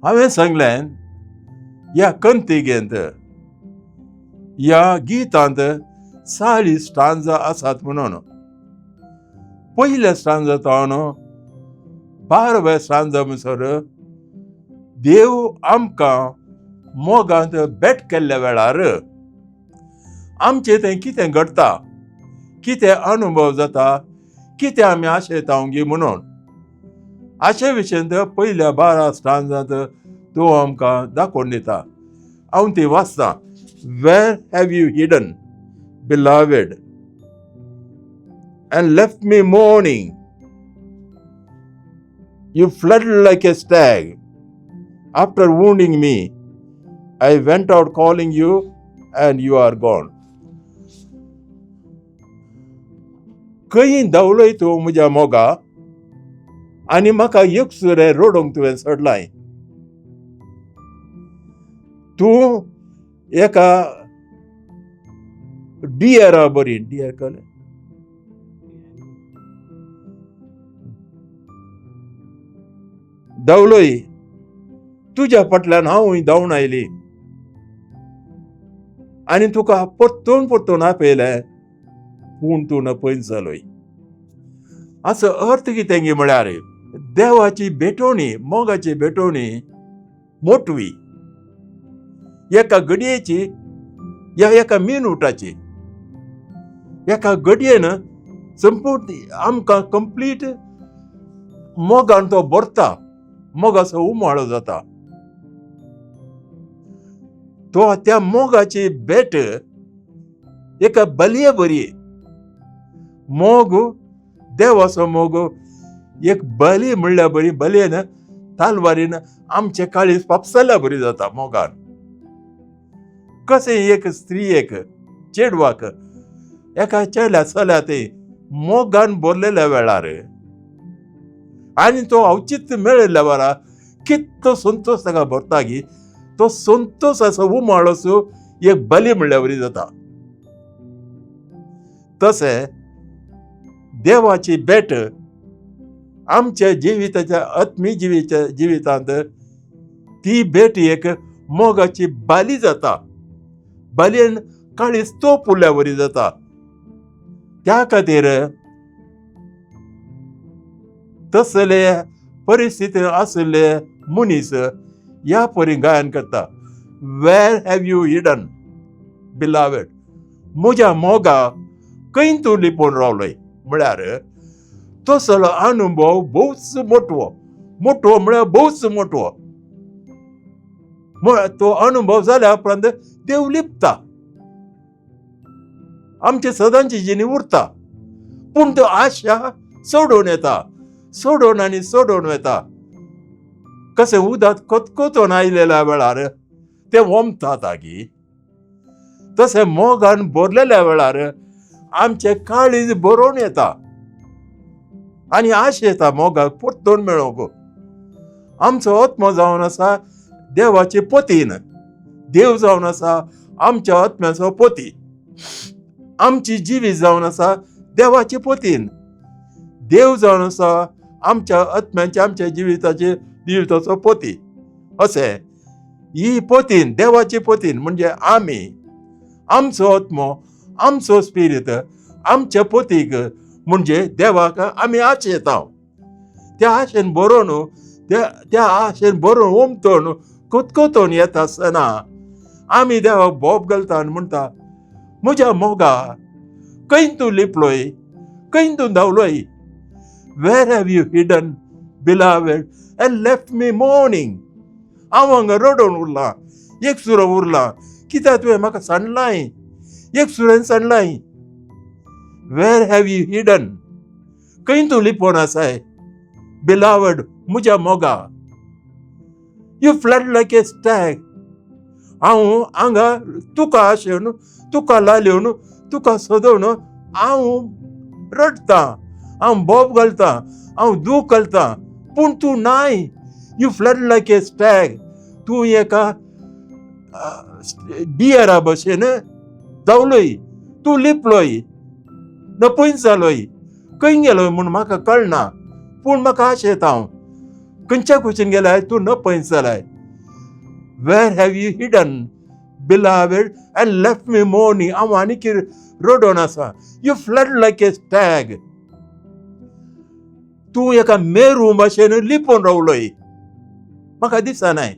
हांवें सांगलें ह्या कंतिगेंत ह्या गितांत 40 स्टांजा आसात म्हणून. पयल्या स्टांजा तावन 12व्या स्टांजा म्हणसर देव आमकां मोगांत भेट केल्ल्या वेळार आमचें तें कितें घडटा, कितें अनुभव जाता, कितें आमी आशेता गी म्हणून आशे विशयंत पयल्या 12 स्टांजांत तो आमकां दाखोवन दिता. हांव ती वाचतां. Where have you hidden beloved and left me mourning? You fled like a stag after wounding me. I went out calling you and you are gone. खंय धांवलोय तूं म्हज्या मोगा आनी म्हाका एकसुरें रडोवंक तुवें सोडलाय. तूं एका डियरा बरी, डियर कळ्ळें, धांवलोय, तुज्या फाटल्यान हांवूय धांवन आयली आनी तुका परतून परतून आपयलें, पूण तूं नपयत जालोय. हाचो अर्थ कितें गी म्हळ्यार देवाची भेटवणी, मोगाची भेटवणी मोटवी, एका घडयेची या एका मिनुटाची. एका घडयेन संपूर्ण आमकां कंप्लीट मोगान तो भरता, मोगाचो उमाळो जाता. तो त्या मोगाची भेट एका बलये बरी. मोग, देवाचो मोग एक बली म्हणल्यार बरी, बलयेन तालवारीन आमचे काळीज पापसल्या बरी जाता मोगान. कशें एक स्त्रियेक चेडवाक एका चेड्या चल्या ते मोगान भरलेल्या वेळार आनी तो अवचित मेळिल्ल्या वेळार कितलो संतोश ताका भरता की तो संतोश असो उमाळो एक बली म्हणल्या वरी जाता. तशें देवाची भेट आमच्या जिविताच्या आत्मी जिवितांत ती भेट एक मोगाची बाली जाता. बालयेन काळीज तोप उरल्या वरी जाता. त्या खातीर तसले परिस्थिती आशिल्ले मनीस ह्या परी गायन करता. Where have you hidden beloved, म्हज्या मोगा खंय तूं लिपोवन रावलोय. म्हळ्यार तसलो अनुभव भोवच मोटवो, मोटवो म्हळ्यार भोवच मोटवो. तो अनुभव जाल्या उपरांत देव लिपता, आमचे सदांची जिणी उरता, पूण तो आशा सोडून येता, सोडून आनी सोडून येता. कशें उदक कोतकोतून आयलेल्या वेळार तें ओमता गी, तशें मोगान भरलेल्या वेळार आमचें काळीज भरोवन येता आनी आश येता मोगाक परतून मेळोवंक. आमचो आत्मो जावन आसा देवाचे पोतीन, देव जावन आसा आमच्या आत्म्याचो पोती, आमची जिवीत जावन आसा देवाचे पोतीन, देव जावन आसा आमच्या आत्म्याचे आमच्या जिविताचे जिविताचो पोती. अशें ही पोतीन, देवाची पोतीन म्हणजे आमी, आमचो आत्मो, आमचो स्पिरीत आमच्या पोतीक म्हणजे देवाक आमी आशेता येता. त्या आशेन बरोवन त्या आशेन बरोवन ओमतोन कोतकोतोन येता आसतना आमी देवाक बोब घालता आनी म्हणटा, म्हज्या मोगा खंय तूं लिपलोय, खंय तूं धांवलोय. Where have you hidden beloved and left me mourning. हांव हांगा रडोवन उरलां, एक सुरो उरलां, कित्याक तुवें म्हाका सांडलाय, एक सुरेन सांडलाय. वेर have you hidden, खंय तूं लिपोवन आसाय बिलावड म्हज्या मोगा. You fled like a stag. हांव हांगा तुका आशेवन, तुका लालेवन, तुका सोदोवन हांव रडटां, हांव बोब घालतां, हांव दूख घालतां, पूण तूं नाय. You fled like a stag. तूं एका डियरा भशेन धांवलोय, तूं लिपलोय, नपयत जालोय, खंय गेलोय म्हूण म्हाका कळना, पूण म्हाका आशेता हांव खंयच्या कुशीन गेल्यार तूं नपयत जालाय. Where have you hidden, beloved, and left me mourning? हांव आनीक रडोन आसा. You fled like a stag. तूं एका मेरू भाशेन लिपोवन रावलोय, म्हाका दिसनाय.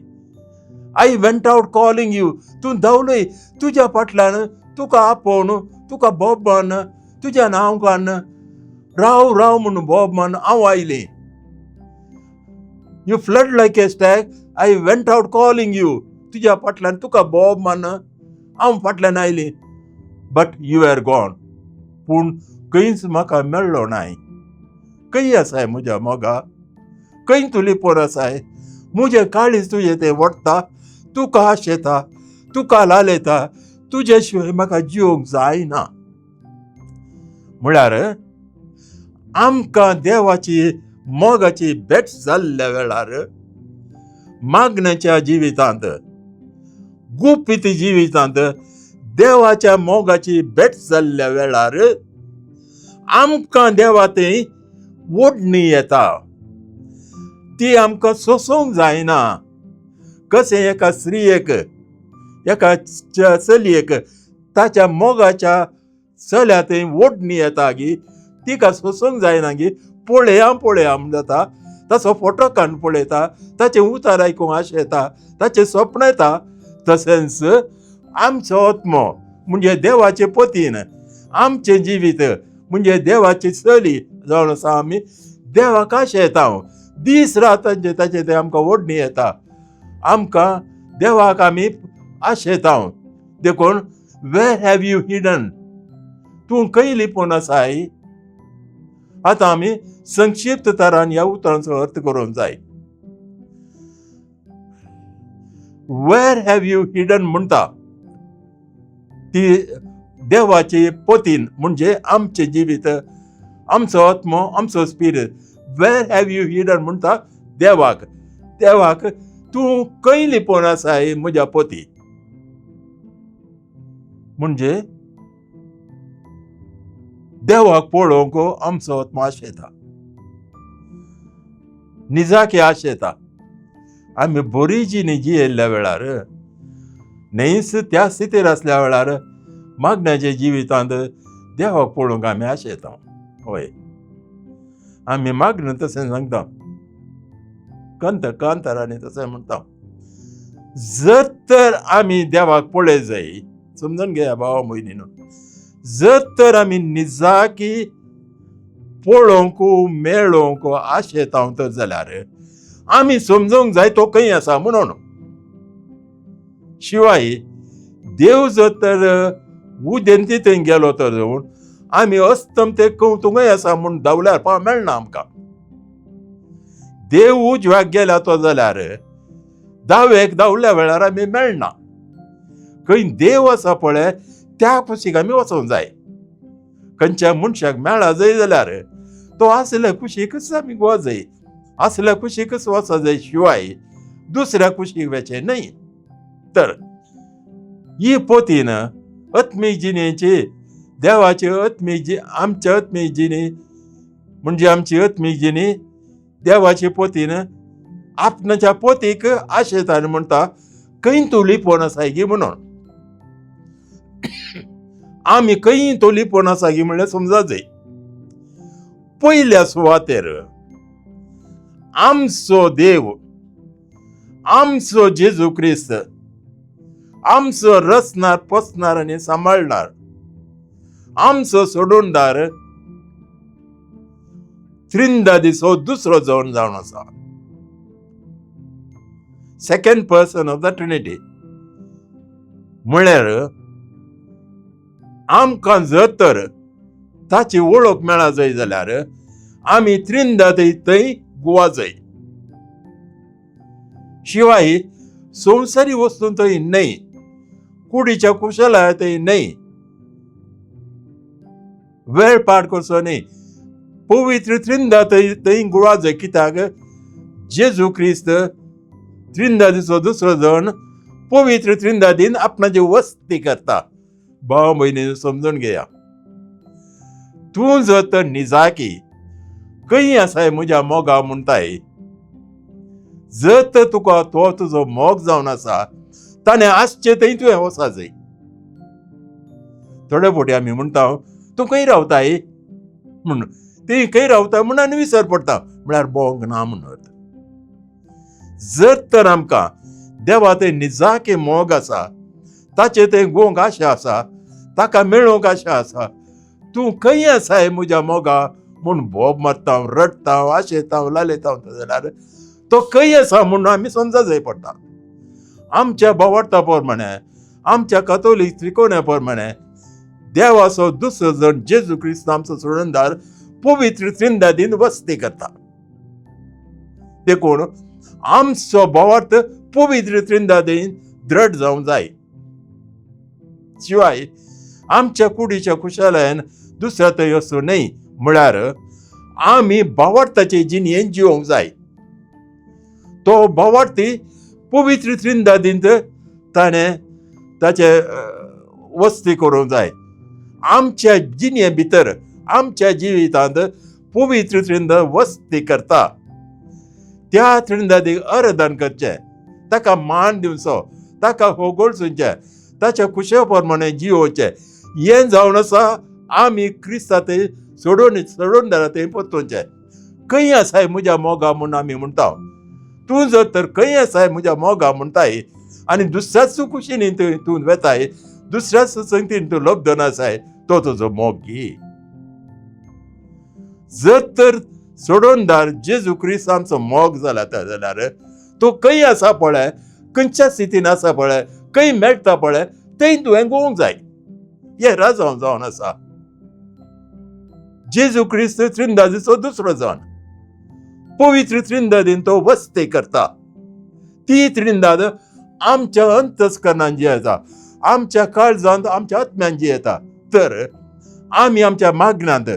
I went out calling you. तूं धांवलोय तुज्या फाटल्यान, तुका आपोवन, तुका बोब मारून, तुज्या नांव काडून, राव राव म्हणून बोब मारून हांव आयलें. You fled like a stag. I went out calling you. तुज्या फाटल्यान, तुका बोब मारून हांव फाटल्यान आयली. But you are gone. पूण खंयच म्हाका मेळ्ळो नाय. खंय आसाय म्हज्या मोगा? खंय तूं लिपोन आसाय? म्हजें काळीज तुजें तें वडटा, तुका आशेता, तुका लालेता. तुजे शिवाय म्हाका जिवंक जायना. म्हळ्यार आमकां देवाची मोगाची भेट जाल्ल्या वेळार, मागण्याच्या जिवितांत, गुपीत जिवितांत देवाच्या मोगाची भेट जाल्ल्या वेळार आमकां देवा थंय ओडणी येता. ती आमकां सोंसूंक जायना. कशें एका स्त्रियेक, एका चलयेक ताच्या मोगाच्या चल्या थंय ओडणी येता गी, तिका सोंसूंक जायना गी, पळया पळया म्हण जाता. ताचो फोटो काडून पळयता, ताचें उतार आयकूंक आशेता, ताचें सपन येता. तशेंच आमचो आत्मो म्हणजे देवाचे पतीन आमचें जिवीत म्हणजे देवाची चली जावन आसा. आमी देवाक आशेता दीस रात. तांचे ताचे ते आमकां ओडणी येता. आमकां देवाक आमी आशेता. देखून where have you hidden? तूं खंय लिपोवन आसाय? आतां आमी संक्षिप्त तरान ह्या उतरांचो अर्थ करूंक जाय. Where have you hidden म्हणटा ती देवाची पतीन म्हणजे आमचें जिवीत, आमचो आत्मो, आमचो spirit. Where have you hidden म्हणटा देवाक. देवाक तूं खंय लिपोवन आसाय म्हज्या पती? म्हणजे देवाक पळोवंक आमचो आत्मो आशेता, निजाकी आशेता. आमी बरी जिणी जियेल्ल्या वेळार, न्हयच त्या स्थितीर आसल्या वेळार, मागण्याच्या जिवितांत देवाक पळोवंक आमी आशेता. हय, आमी मागणं तशें सांगता, कंत कांतारांनी तशें म्हणटा. जर तर आमी देवाक पळय जाय, समजून घेया भावा भयणीनो, जर तर आमी निजाकी पळोवंक मेळोवंक आशेता तर जाल्यार आमी समजूंक जाय तो खंय आसा म्हणून. शिवाय देव जर तर उदेंती थंय गेलो तर जावन आमी अस्तम ते कवतुंगय आसा म्हूण धांवल्यार पाव मेळना आमकां. देव उजव्याक गेल्या तो जाल्यार दावेक धांवल्या वेळार आमी मेळना. खंय देव आसा पळय त्या कुशीक आमी वचोंक जाय. खंयच्या मनशाक मेळा जाय जाल्यार तो आसल्या कुशीकच आमी गोवा जाय, आसल्या कुशीकच वचो जाय, शिवाय दुसऱ्या कुशीक वचें न्हय. तर ही पोतीन आत्मीक जिणेची, देवाची आत्मीक जी, आमच्या आत्मीक जिणी म्हणजे आमची आत्मीक जिणी देवाची पोतीन आपणाच्या पोतीक आशेता आनी म्हणटा खंय तूं लिपोवन आसाय गी म्हणून. आमी खंय तूं लिपोवन आसा गी म्हणल्यार समजा जाय, पयल्या सुवातेर आमचो देव, आमचो जेजू क्रिस्त आमचो रचणार, पोसणार आनी सांबाळणार, आमचो सोडूनदार त्रिंदादीचो दुसरो जण जावन आसा, second person of the Trinity. म्हळ्यार आमकां जर तर ताची वळख मेळा जाय जाल्यार आमी त्रिंदादी थंय गुवा जाय. शिवाय संवसारी वस्तू थंय न्हय, कुडीच्या कुशलाय थंय न्हय, वेळ पाड करचो न्हय. पवित्र त्रिंदा थंय थंय गुवा जाय. कित्याक जेजू क्रिस्त त्रिंदादीचो दुसरो जण पवित्र त्रिंदादीन आपणाची वस्ती करता. भाव भयणी समजून घेया, तूं जर तर निजाकी खंय आसाय म्हज्या मोगा म्हणटाय जर तर तुका तो तुजो मोग जावन आसा ताणें आसचें थंय तुवें वचा जाय. थोडे फावटी आमी म्हणटा तूं खंय रावताय म्हूण, ती खंय रावता म्हूण आनी विसर पडटा, म्हळ्यार मोग ना म्हणून. जर तर आमकां देवा थंय निजाके मोग आसा, ताचे थंय गोंक आशा आसा, ताका मेळोवंक आशा आसा, तूं खंय आसाय म्हज्या मोगा म्हूण बोब मारता, रडटा, आशेता, लालेता जाल्यार तो खंय आसा म्हूण आमी समजा जाय पडटा. आमच्या बोवार्ता प्रमाणे, आमच्या कथोलीक त्रिकोण्या प्रमाणे देवाचो दुसरो जण जेजू क्रिस्त आमचो सोडणदार पवित्र त्रिंदादीन वस्ती करता. देखून आमचो बोवार्थ पवित्र त्रिंदादीन द्रढ जावंक जाय. शिवाय आमच्या कुडीच्या खुशालयान दुसऱ्या थंय असो न्हय, म्हळ्यार आमी भावार्थाचे जिणेन जिवोवंक जाय. तो भावार्थी पवित्र त्रिंदादींत ताणें ताचे वस्ती करूंक जाय. आमच्या जिणे भितर, आमच्या जिवितांत पवित्र त्रिंद वस्ती करता. त्या त्रिंदादीक आराधन करचें, ताका मान दिवचो, ताका होगोळचें, ताच्या खुशे प्रमाणे जियोवचें. हें जावन आसा आमी क्रिस्ता थंय सोडून सोडून दारा थंय परतोवचें. खंय आसाय म्हज्या मोगा म्हूण आमी म्हणटा, तूं जर तर खंय आसाय म्हज्या मोगा म्हणटाय आनी दुसऱ्याच कुशीन तूं वेताय, दुसऱ्याच संगतीन तूं लब्धन आसाय, तो तुजो मोग घे. जर तर सोडोनदार जेजू क्रिस्त आमचो मोग जाला जाल्यार तो खंय आसा पळय, खंयच्या स्थितीन आसा पळय, खंय मेळटा पळय, थंय तुवें गोवंक जाय. हें राजांव जावन आसा. जेजू क्रिस्त त्रिंदादीचो दुसरो जाण पवित्र त्रिंदादीन तो वस्ती करता. ती त्रिंदाद आमच्या अंतस्करणान जी येता, आमच्या काळजांत, आमच्या आत्म्यान जी येता, तर आमी आमच्या मागण्यांत,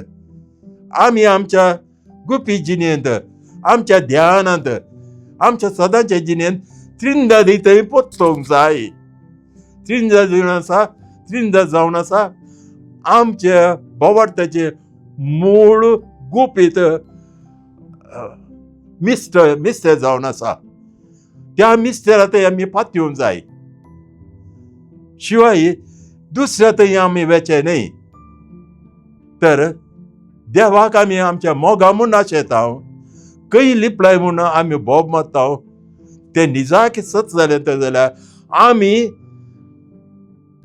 आमी आमच्या गुपी जिणेंत, आमच्या ध्यानांत, आमच्या सदांच्या जिणेंत त्रिंदादी थंय पोत्तोवंक जाय. त्रिंदा जावन आसा, त्रिंदा जावन आसा आमच्या बोवार्थाचें मूळ गुपीत मिस्टर मिस्टर जावन आसा. त्या मिस्टरा थंय आमी पातयेवंक जाय. शिवाय दुसऱ्या थंय आमी वेचें न्हय. तर देवाक आमी आमच्या मोगा म्हूण आशेता, खंय लिपलाय म्हूण आमी बोब मारता, तें निजाक सत जालें तर जाल्यार आमी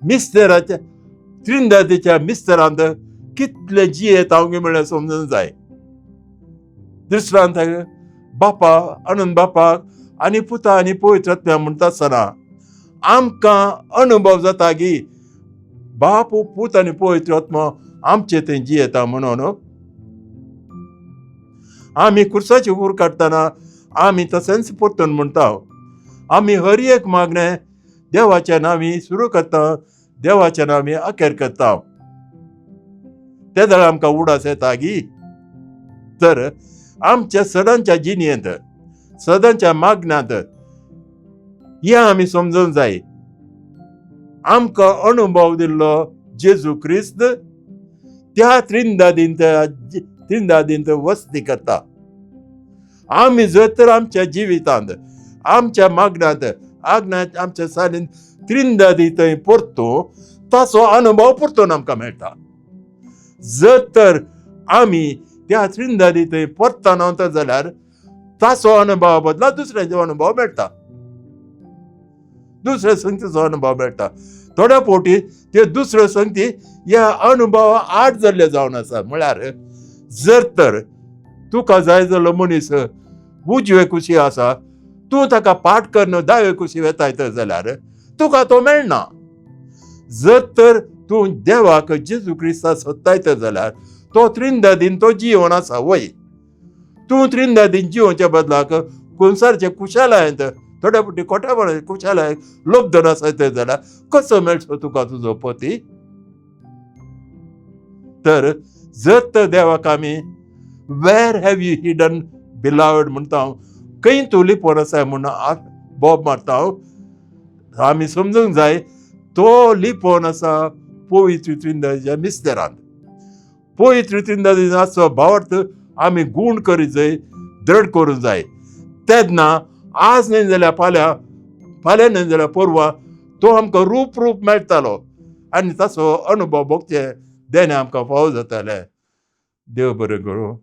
मिस्तेराच्या त्रिंदादीच्या मिस्तरांत कितले जियेता म्हळ्यार समजूंक जाय. दुसऱ्यांत बापा अनंत बापाक आनी पुता आनी पवित्र आत्म्या म्हणटा आसतना आमकां अनुभव जाता की बाप पूत आनी पवित्र आत्मा आमचे थंय जियेता. म्हणून आमी कुर्साची उर काडटना आमी तशेंच परतून म्हणटा, आमी हर एक मागणें देवाच्या नांवी सुरू करता, देवाच्या नांवी अखेर करता. ते जाल्यार आमकां उडास येता गी. तर आमच्या सदांच्या जिणेंत, सदांच्या मागण्यांत हें आमी समजूंक जाय. आमकां अनुभव दिल्लो जेजू क्रिस्त त्या त्रिंदादींत त्रिंदादींत वस्ती करता. आमी जर तर आमच्या जिवितांत, आमच्या मागण्यांत, आगण्यांत, आमच्या सालीन त्रिंदादी थंय परतो ताचो अनुभव परतून आमकां मेळटा. जर तर आमी त्या त्रिंदादी थंय परतना तर जाल्यार ताचो अनुभव बदला दुसऱ्याचो अनुभव मेळटा, दुसऱ्या संगतीचो अनुभव मेळटा. थोड्या फावटी ते दुसऱ्यो संगती ह्या अनुभवा आड जाल्ले जावन आसा. म्हळ्यार जर तर तुका जाय जाल्लो मनीस उजवे कुशी आसा, तूं ताका पाठ करून दावे कुशी वेताय तर जाल्यार तुका तो मेळना. जर तर तूं देवाक जेजू क्रिस्ता सोदताय तर जाल्यार तो त्रिंदादीन तो जिवन आसा वय. तूं त्रिंदादीन जिवनच्या बदलाक कुंसारचे कुशालायंत थोड्या फावटी कोट्या कुशालाय लोबदन आसा तर जाल्यार कसो मेळचो तुका तुजो पती? तर जर तर देवाक आमी where have you hidden beloved म्हणटा हांव, खंय तूं लिपोवन आसाय म्हूण बोब मारता हांव, आमी समजूंक जाय तो लिपोवन आसा पवित्र त्रिंदाच्या मिस्तेरांत. पवित्र त्रिंदाचो भावार्थ आमी गूण करीत जाय, द्रढ करूंक जाय. तेन्ना आज न्हय जाल्यार फाल्यां, फाल्यां न्हय जाल्यार परवां तो आमकां रूप रूप मेळटालो आनी ताचो अनुभव भोगचे देणें आमकां फावो जातालें. देव बरें करूं.